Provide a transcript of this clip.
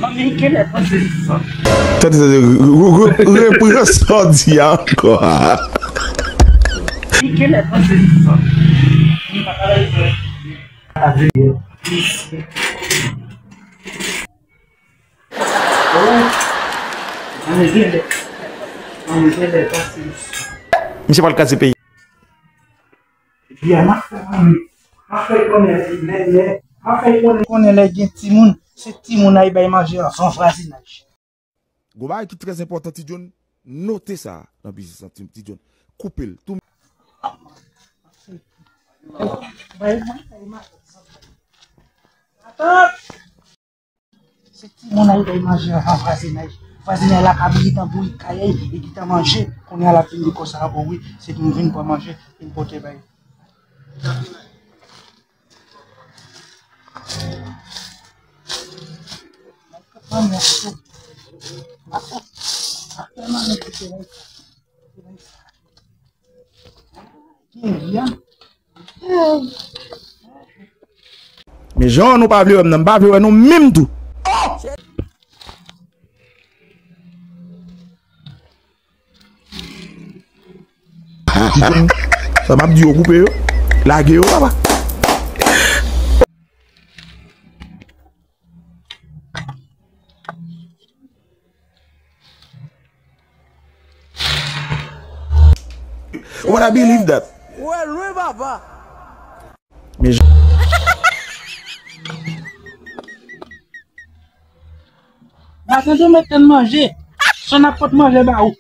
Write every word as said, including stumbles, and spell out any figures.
Manmi, kilè panse sa? Tande sa, re- re- re- repran sa w di a ankò. Manmi, kilè panse sa? Misye pral kraze peyi. Byen, m ap fè konnen, m ap fè konnen lè, lè, m ap fè konnen, konnen lè gen timoun, se timoun a y bay manje anvan vwazinaj. Gon bagay ki trè enpòtan, Ti John, note sa nan biznis lan, Ti, Ti John. Koupe l. Tou Bay mwen, bay mwen. Matant! Se timoun a y bay manje anvan vwazinaj. Vwazinaj la ka vin gentan bouyi kay, li gentan manje. Kounye a l ap vin di konsa, bon wi, se pou m vin pran manje, vin pote bay. Men jan nou pa vle wè m nan, m pa vle wè nou menm tou. Sa m ap di yo koupe yo, lage yo, papa. What I believe that. Wè lwen papa. Men j- Matant, ou mèt tann manje. Son ap pot manje ba ou.